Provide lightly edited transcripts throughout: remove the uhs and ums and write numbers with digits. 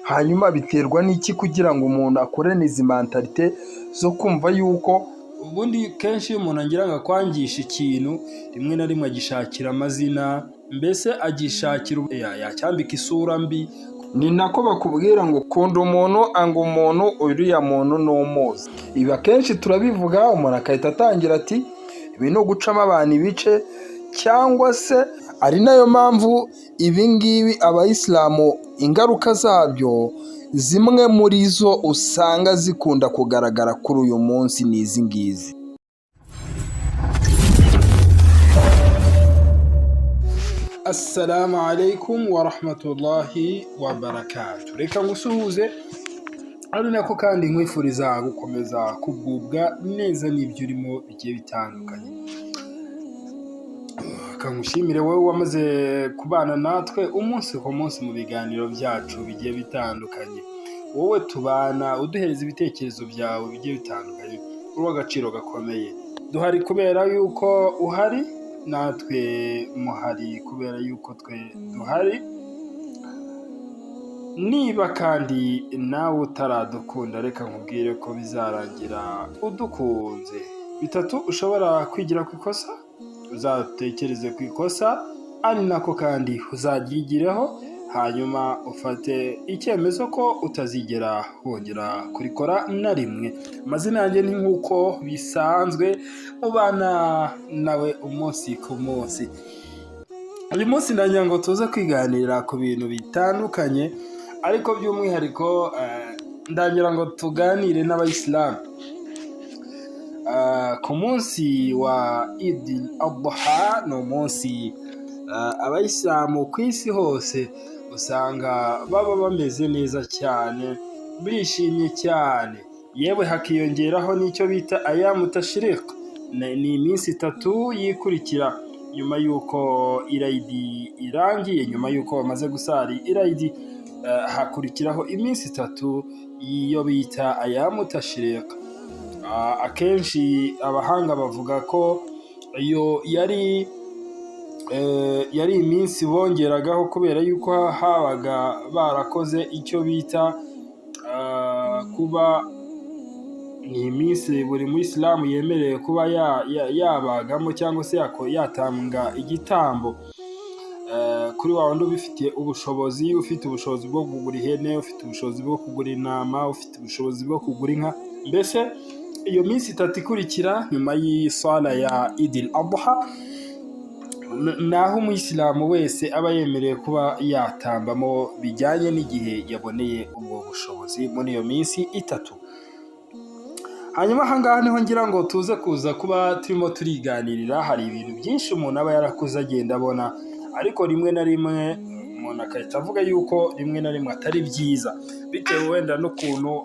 Hanyuma biterwa n'iki kugira ngo umuntu akorane izi mentalité zo kumva yuko Ubundi kenshi iyo umuntu agira ngo akwangishe ikintu, rimwe na rimwe agishakira amazina, mbese agishakira yacyambika isura mbi. Ni nako bakubwira ngo kunda umuntu, anga umuntu, uriya muntu ntumuzi. Ibi akenshi turabivuga, umuntu agahita atangira ati ibi ni ugucamo abantu ibice, cyangwa se ari nayo mpamvu ibi ngibi abayisilamu ingaruka zabyo zimwe muri zo usanga zikunda kugaragara kuri uyu munsi ni izi ngizi. Assalamu alaikum wa rahmatullahi wa barakatuh. Reka ngusuhuze, ari nako kandi nkwifuriza gukomeza kugubwa neza n'ibyo urimo bigiye bitandukanye. Reka ngushimire wowe wamaze kubana natwe umunsi ku munsi mu biganiro byacu bigiye bitandukanye. Wowe tubana uduhereza ibitekerezo byawe bigiye bitandukanye, uri uw'agaciro gakomeye. Duhari kubera yuko uhari, natwe muhari kubera yuko twe duhari. Niba kandi nawe utaradukunda, reka nkubwire ko bizarangira udukunze. Bitatu ushobora kwigira ku ikosa, uzatekereze ku ikosa, ari nako kandi uzaryigireho, hanyuma ufate icyemezo ko utazigera wongera kurikora na rimwe. Amazina yanjye ni nk'uko bisanzwe, mubana nawe umunsi ku munsi. Uyu munsi ndagira ngo tuze kwiganirira ku bintu bitandukanye, ariko by'umwihariko ndagira ngo tuganire n'abayisilamu. Ku munsi wa Idil Adha, ni umunsi abayisilamu ku isi hose usanga baba bameze neza cyane, bishimye cyane, yewe hakiyongeraho n'icyo bita ayamu tashriq, ni iminsi 3 yikurikira nyuma y'uko irayidi irangiye, nyuma y'uko bamaze gusari irayidi, hakurikiraho iminsi 3 y'iyo bita ayamu tashriq. Akenshi abahanga bavuga ko iyo yari iminsi bongeragaho kubera yuko habaga barakoze icyo bita kuba ni iminsi buri muyisilamu yemerewe kuba yabagamo cyangwa se yatanga igitambo kuri wa wundi ubifitiye ubushobozi, ufite ubushobozi bwo kugura ihene, ufite ubushobozi bwo kugura intama, ufite ubushobozi bwo kugura inka. Mbese iyo minsi 3 ikurikira nyuma y'isala ya Idil Adha, naho umuyisilamu wese aba yemerewe kuba yatambamo bijyanye n'igihe yaboneye ubwo bushobozi muri iyo minsi 3. Hanyuma aha ngaha niho ngira ngo tuze kuza kuba turimo turiganirira. Hari ibintu byinshi umuntu aba yarakuze agenda abona, ariko rimwe na rimwe umuntu agahita avuga yuko rimwe na rimwe atari byiza, bitewe wenda n'ukuntu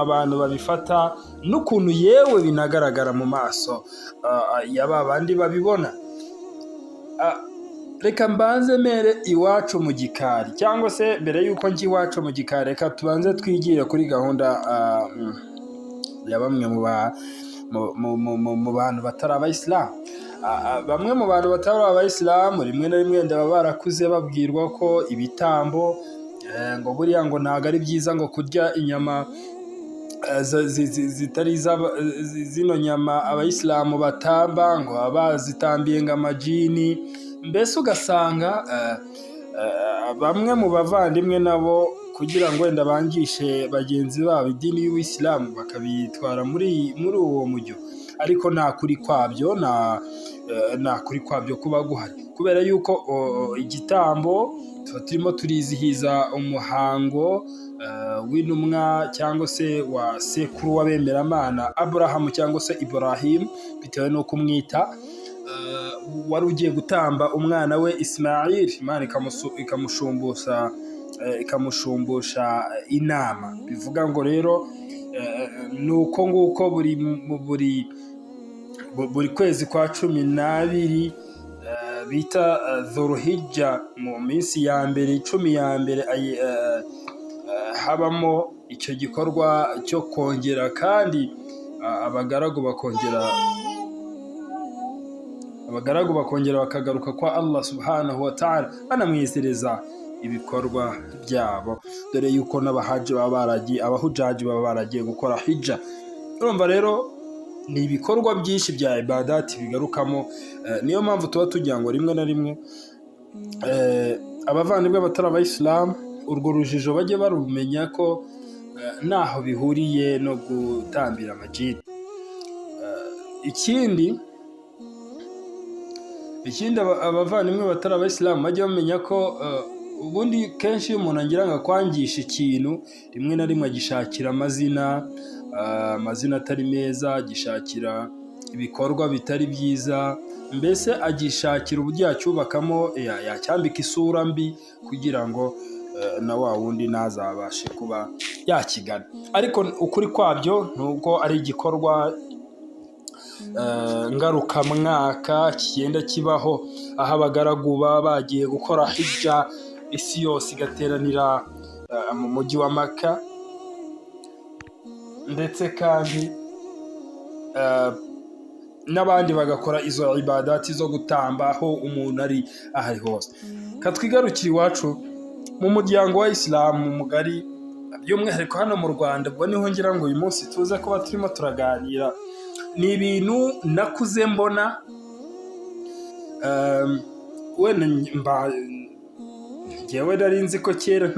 abantu babifata, n'ukuntu yewe binagaragara mu maso ya ba bandi babibona. Reka mbanze mere iwacu mu gikari, cyangwa se mbere y'uko njya iwacu mu gikari, reka tubanze twigire kuri gahunda ya bamwe mu bantu batari abayisilamu. Bamwe mu bantu batari abayisilamu rimwe na rimwe baba barakuze babwirwa ko ibitambo ngo buriya ngo ntabwo ari byiza ngo kurya inyama zitari zino nyama abayisilamu batamba, ngo baba bazitambiye ngo amajini. Mbese ugasanga bamwe mu bavandimwe nabo kugira ngo wenda bangishe bagenzi babo idini y'Ubuyisilamu bakabitwara muri uwo mujyo, ariko nta kuri kwabyo, nta kuri kwabyo kuba guhari, kubera yuko igitambo tuba turimo turizihiza umuhango w'intumwa cyangwa se wa sekuru w'abemeramana Aburahamu cyangwa se Ibrahim, bitewe n'uko umwita, wari ugiye gutamba umwana we Ismail, Imana ikamushumbusha inama. Bivuga ngo rero ni uko nguko buri kwezi kwa 12 bita Dhuruhijja, mu minsi ya mbere 10 ya mbere habamo icyo gikorwa cyo kongera kandi abagaragu bakongera bakagaruka kwa Allah subhanahu wa ta'ala, banamwizereza ibikorwa byabo, dore yuko n'abahaji baba baragiye, abahujaji baba baragiye gukora hija. Urumva rero ni ibikorwa byinshi bya ibadati bigarukamo. Niyo mpamvu tuba tugira ngo rimwe na rimwe abavandimwe batari abayisilamu urwo rujijo bajye barumenya ko ntaho bihuriye no gutambira amajini. Ikindi abavandimwe batari abayisilamu bajye bamenya ko ubundi kenshi iyo umuntu agira ngo akwangishe ikintu, rimwe na rimwe agishakira amazina atari meza, agishakira ibikorwa bitari byiza, mbese agishakira uburyo yacyubakamo, yacyambika isura mbi kugira ngo na wa wundi ntazabashe kuba yakigana. Ariko ukuri kwabyo ni uko ari igikorwa ngarukamwaka kigenda kibaho, aho abagaragu baba bagiye gukora hijja, isi yose igateranira mu mujyi wa Maka, ndetse kandi n'abandi bagakora izo ibadati zo gutamba aho umuntu ari aho ari hose. Katwigarukire iwacu mu muryango wa isilamu mugari, by'umwihariko hano mu Rwanda, ubwo niho ngira ngo uyu munsi tuze kuba turimo turaganira. Ni ibintu nakuze mbona, wenda mba njyewe nari nzi ko kera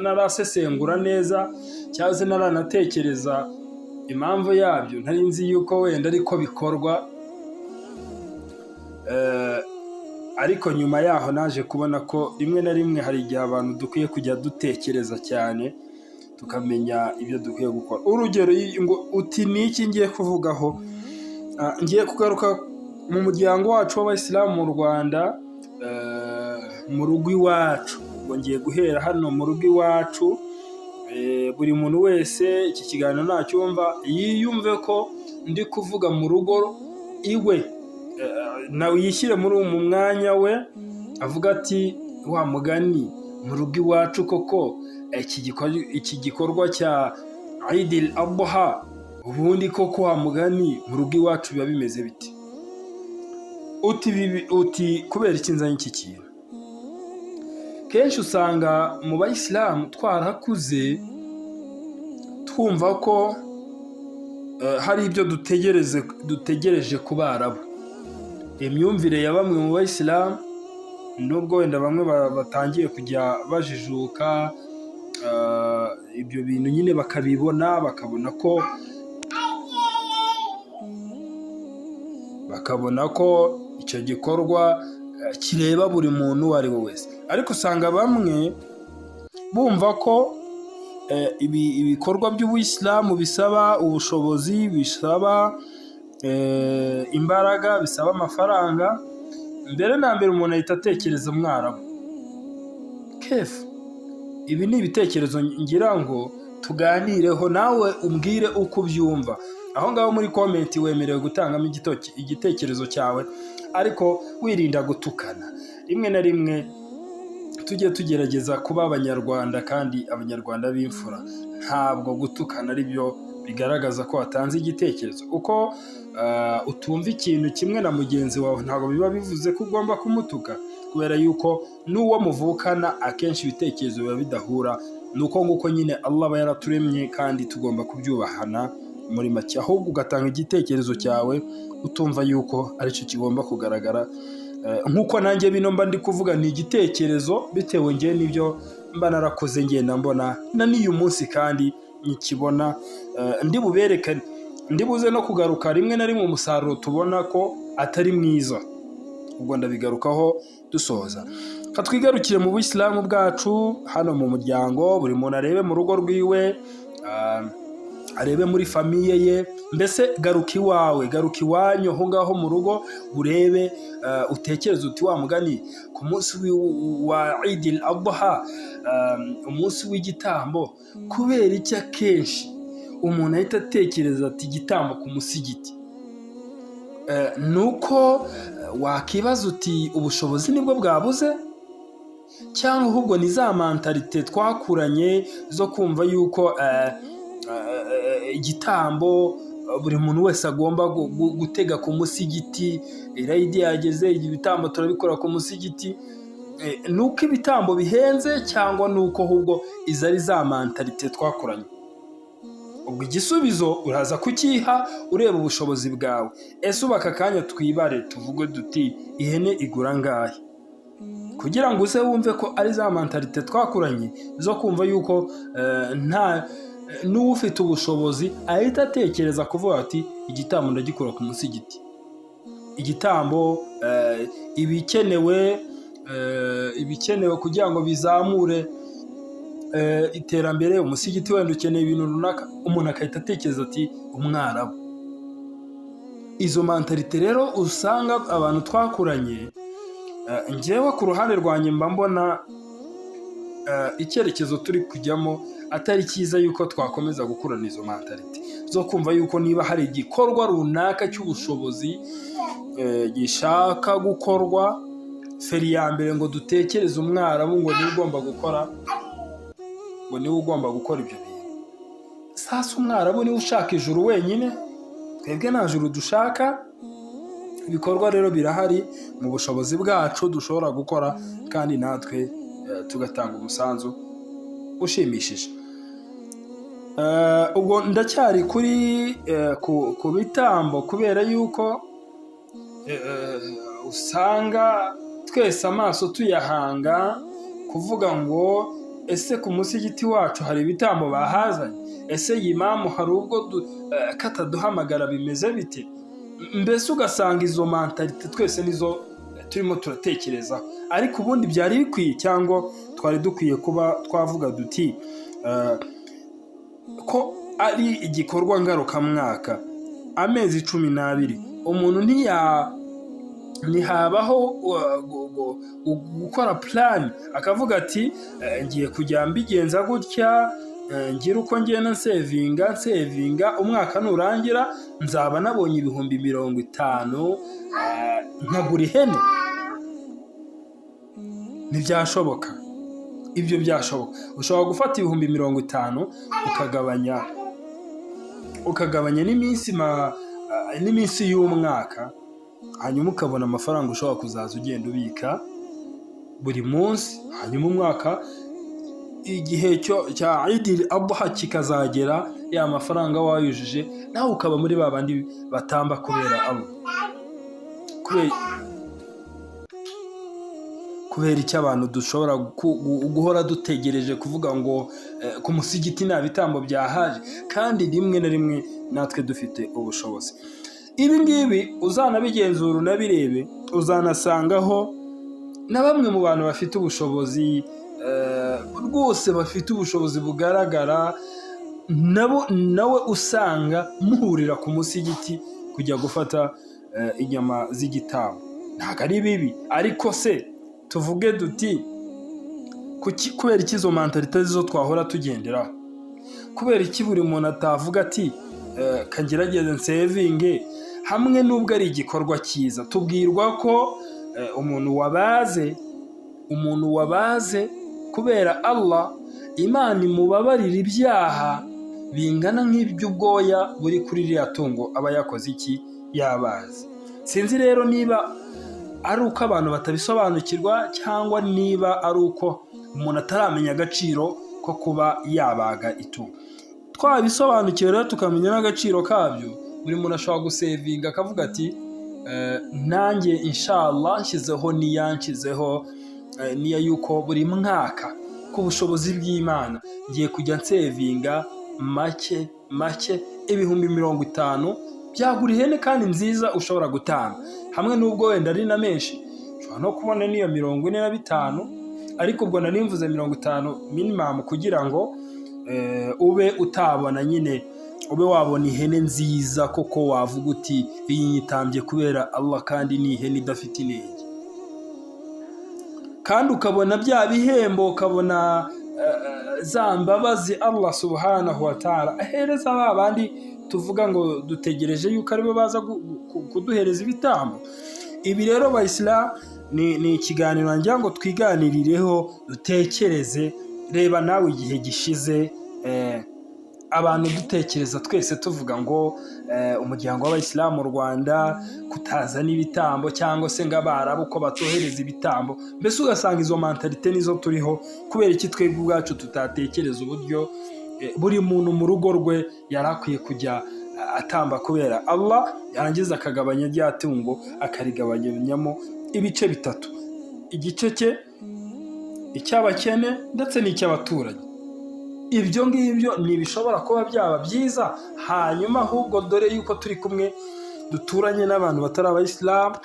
ntarasesengura neza cyangwa se ntaranatekereza impamvu yabyo, ntari nzi yuko wenda ariko bikorwa. Ariko nyuma yaho naje kubona ko rimwe na rimwe hari igihe abantu dukwiye kujya dutekereza cyane, tukamenya ibyo dukwiye gukora. Urugero, ngo uti ni iki ngiye kuvugaho? Ngiye kugaruka mu muryango wacu w'abayisilamu mu Rwanda, mu rugo iwacu. Ubwo ngiye guhera hano mu rugo iwacu. Buri muntu wese iki kiganiro nacyumva yiyumve ko ndi kuvuga mu rugo iwe, nawe yishyire muri mu mwanya we, avuga ati: "Wa mugani mu rugo iwacu koko iki gikorwa cya Idil Adha, ubundi koko wa mugani mu rugo iwacu biba bimeze bite?" Uti kubera iki nzanye iki kintu? Kenshi usanga mu bayisilamu twarakuze twumva ko hari ibyo dutegereje ku Barabu. Imyumvire ya bamwe mu bayisilamu, nubwo wenda bamwe batangiye kujya bajijuka, ibyo bintu nyine bakabibona, bakabona ko icyo gikorwa kireba buri muntu uwo ari we wese, ariko usanga bamwe bumva ko ibikorwa by'ubuyisilamu bisaba ubushobozi, bisaba imbaraga, bisaba amafaranga. Mbere na mbere umuntu ahita atekereza umwarabu. Kefu ibi ni ibitekerezo ngira ngo tuganireho, nawe umbwire uko ubyumva aho ngaho muri comment. Wemerewe gutangamo igitekerezo cyawe, ariko wirinda gutukana. Rimwe na rimwe tujye tugerageza kuba abanyarwanda kandi abanyarwanda b'imfura. Ntabwo gutukana ari byo bigaragaza ko watanze igitekerezo. Uko utumva ikintu kimwe na mugenzi wawe ntabwo biba bivuze ko ugomba kumutuka, kubera yuko n'uwo muvukana akenshi ibitekerezo biba bidahura. Ni uko nguko nyine Allah aba yaraturemye kandi tugomba kubyubahana muri make, ahubwo ugatanga igitekerezo cyawe utumva yuko aricyo kigomba kugaragara. Nk'uko nanjye bino mba ndi kuvuga ni igitekerezo bitewe ngewe n'ibyo mba narakoze, ngenda mbona na n'uyu munsi kandi nkibona. Ndi bubereke, ndi buze no kugaruka rimwe na rimwe umusaruro tubona ko atari mwiza, ubwo ndabigarukaho dusoza. Twigarukire mu buyisilamu bwacu hano mu muryango. Buri muntu arebe mu rugo rwiwe, arebe muri famille ye, mbese garuka iwawe, garuka iwanyu aho ngaho mu rugo, urebe, utekereze uti: "Wa mugani ku munsi wa Idil Adha, umunsi w'igitambo, kubera iki akenshi umuntu ahita atekereza ati igitambo ku musigiti?" Ni uko wakibaza uti: "Ubushobozi nibwo bwabuze, cyangwa ahubwo ni za mentalité twakuranye zo kumva yuko igitambo buri muntu wese agomba gutega ku musigiti, irayidi yageze, ibitambo turabikora ku musigiti?" Ni uko ibitambo bihenze, cyangwa ni uko ahubwo izo ari za mentalité twakuranye? Ubwo igisubizo uraza kucyiha ureba ubushobozi bwawe. Ese ubu aka kanya twibare, tuvuge duti: "Ihene igura angahe?" Kugira ngo uze wumve ko ari za mentalité twakuranye zo kumva yuko nta n'ufite ubushobozi ahita atekereza kuvuga ati: "Igitambo ndagikura ku musigiti." Igitambo, ibikenewe kugira ngo bizamure iterambere, umusigiti wenda ukeneye ibintu runaka, umuntu agahita atekereza ati: "Umwarabu." Izo mentalité rero usanga abantu twakuranye, njyewe ku ruhande rwanjye mba mbona icyerekezo turi kujyamo atari cyiza, yuko twakomeza gukurana izo mentalité zo kumva yuko niba hari igikorwa runaka cy'ubushobozi gishaka gukorwa, feri ya mbere ngo dutekereze umwarabu, ngo niwe ugomba gukora, ngo niwe ugomba gukora ibyo bintu. Sasa umwarabu niwe ushaka ijuru wenyine, twebwe nta juru dushaka? Ibikorwa rero birahari mu bushobozi bwacu dushobora gukora, kandi natwe tugatanga umusanzu ushimishije. Ubwo ndacyari kuri ku bitambo, kubera yuko usanga twese amaso tuyahanga kuvuga ngo: "Ese ku musigiti wacu hari ibitambo bahazanye? Ese iyi imamu hari ubwo kataduhamagara, bimeze bite?" Mbese ugasanga izo mentalité twese nizo turimo turatekerezaho. Ariko ubundi byari bikwiye, cyangwa twari dukwiye kuba twavuga duti ko ari igikorwa ngarukamwaka, amezi 12, umuntu ntihabaho gukora plan, akavuga ati: "Ngiye kujya mbigenza gutya, ngira uko ngenda nsevinga, nsevinga, umwaka nurangira nzaba nabonye 50,000, nkagura ihene"? Ntibyashoboka? Ibyo byashoboka. Ushobora gufata 50,000, ukagabanya n'iminsi y'umwaka, hanyuma ukabona amafaranga ushobora kuzaza ugenda ubika buri munsi, hanyuma umwaka, igihe cyo cya Idil Adha kikazagera, ya mafaranga wayujuje, nawe ukaba muri ba bandi batamba kubera Allah. Kubera icyo abantu dushobora guhora dutegereje kuvuga ngo ku musigiti nta bitambo byahaje, kandi rimwe na rimwe natwe dufite ubushobozi? Ibi ngibi uzanabigenzura, unabirebe, uzanasangaho na bamwe mu bantu bafite ubushobozi rwose, bafite ubushobozi bugaragara, nabo nawe usanga muhurira ku musigiti kujya gufata inyama z'igitambo. Ntabwo ari bibi, ariko se tuvuge duti kubera iki izo mentalité zo twahora tugenderaho? Kubera iki buri muntu atavuga ati: "Kagerageze nsevinge"? Hamwe n'ubwo ari igikorwa cyiza, tubwirwa ko umuntu wabaze kubera Allah, Imana imubabarira ibyaha bingana nk'iby'ubwoya buri kuri ririya tungo aba yakoze iki, yabaze. Sinzi rero niba ari uko abantu batabisobanukirwa, cyangwa niba ari uko umuntu ataramenya agaciro ko kuba yabaga itungo. Twabisobanukiwe rero, tukamenya n'agaciro kabyo, buri muntu ashobora gusevinga akavuga ati: "Nanjye inshallah nshyizeho niya, nshyizeho niya yuko buri mwaka ku bushobozi bw'Imana ngiye kujya nsevinga make make 50,000." Byagura ihene kandi nziza ushobora gutanga. Hamwe n'ubwo wenda ari na menshi, ushobora no kubona n'iyo 45, ariko ubwo nari mvuze 50 minimum, kugira ngo ube utabona nyine, ube wabona ihene nziza koko, wavuga uti: "Iyi nyitambye kubera Allah, kandi ni ihene idafite inenge." Kandi ukabona bya bihembo, ukabona za mbabazi Allah subhanahu wa ta'ala ahereza ba bandi tuvuga ngo dutegereje yuko aribo baza kuduhereza ibitambo. Ibi rero, bayisilamu, ni ikiganiro ngira ngo twiganirireho, dutekereze. Reba nawe igihe gishize. Abantu dutekereza twese tuvuga ngo umuryango w'Abayisilamu mu Rwanda kutazana ibitambo, cyangwa se ngo Abarabu ko batohereza ibitambo, mbese ugasanga izo mentalité nizo turiho. Kubera iki twebwe ubwacu tutatekereza uburyo buri muntu mu rugo rwe yari akwiye kujya atamba kubera Allah, yarangiza akagabanya rya tungo, akarigabanyamo ibice bitatu: igice cye, icy'abakene ndetse n'icy'abaturanyi? Ibyo ngibyo ntibishobora kuba byaba byiza? Hanyuma ahubwo dore yuko turi kumwe, duturanye n'abantu batari Abayisilamu,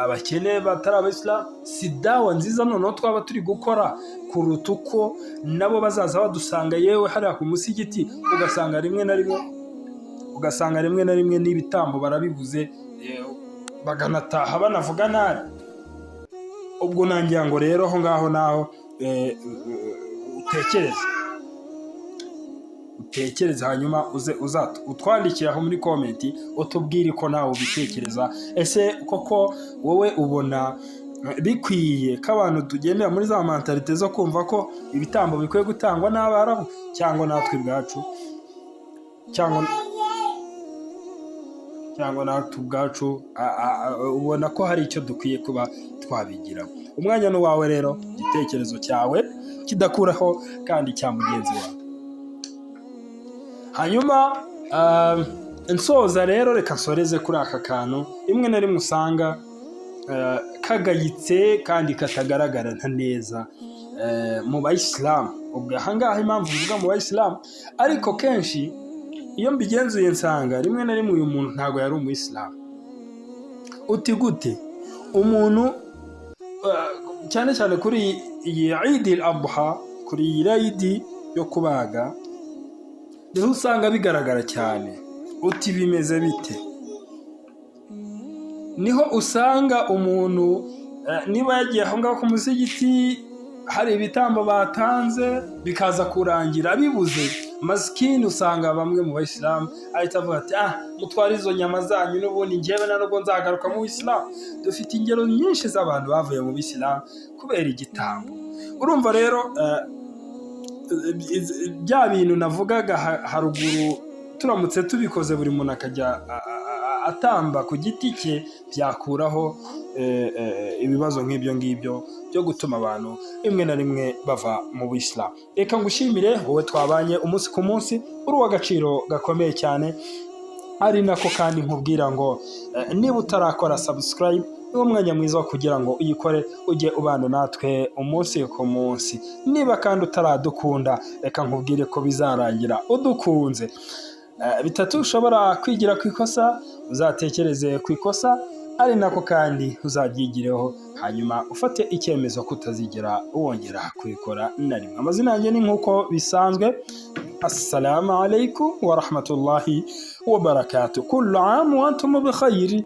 abakene batari Abayisilamu, si dawa nziza noneho twaba turi gukora kuruta uko nabo bazaza badusanga yewe hariya ku musigiti, ugasanga rimwe na rimwe n'ibitambo barabibuze, bakanataha banavuga nabi? Ubwo nangira ngo rero aho ngaho naho utekereze, hanyuma uze utwandikire aho muri comment, utubwire ko nawe ubitekereza. Ese koko wowe ubona bikwiye ko abantu tugendera muri za mentalité zo kumva ko ibitambo bikwiye gutangwa n'Abarabu, cyangwa natwe ubwacu, cyangwa natwe ubwacu ubona ko hari icyo dukwiye kuba twabigiraho? Umwanya ni uwawe rero, igitekerezo cyawe kidakuraho kandi cya mugenzi wawe. Hanyuma nsoza rero, reka nsoreze kuri aka kantu rimwe na rimwe usanga kagayitse kandi katagaragara neza mu Bayisilamu. Ubwo ahangaha impamvu mvuga mu Bayisilamu, ariko kenshi iyo mbigenzuye nsanga rimwe na rimwe uyu muntu ntabwo yari Umuyisilamu. Uti gute? Umuntu cyane cyane kuri iyi Idi Adha, kuri iyi Idi yo kubaga, niho usanga bigaragara cyane. Uti bimeze bite? Niho usanga umuntu niba yagiye aho ngaho ku musigiti hari ibitambo batanze, bikaza kurangira bibuze, masikini, usanga bamwe mu Bayisilamu ahita avuga ati: "Ah, mutware izo nyama zanyu, n'ubundi njyewe na nubwo nzagaruka mu Bisilamu." Dufite ingero nyinshi z'abantu bavuye mu Bisilamu kubera igitambo. Urumva rero bya bintu navugaga haruguru, turamutse tubikoze, buri muntu akajya atamba ku giti cye, byakuraho ibibazo nk'ibyo ngibyo byo gutuma abantu rimwe na rimwe bava mu Bisilamu. Reka ngushimire wowe twabanye umunsi ku munsi, uri uw'agaciro gakomeye cyane. Ari nako kandi nkubwira ngo niba utarakora subscribe, niwo mwanya mwiza wo kugira ngo uyikore, ujye ubana natwe umunsi ku munsi. Niba kandi utaradukunda, reka nkubwire ko bizarangira udukunze. Bitatu ushobora kwigira ku ikosa: uzatekereze ku ikosa, ari nako kandi uzabyigireho, hanyuma ufate icyemezo ko utazigera wongera kubikora na rimwe. Amazina yanjye ni nk'uko bisanzwe. Assalamu alaikum wa rahmatullahi wa barakatuh. Kullu amu wa antum bikhayri.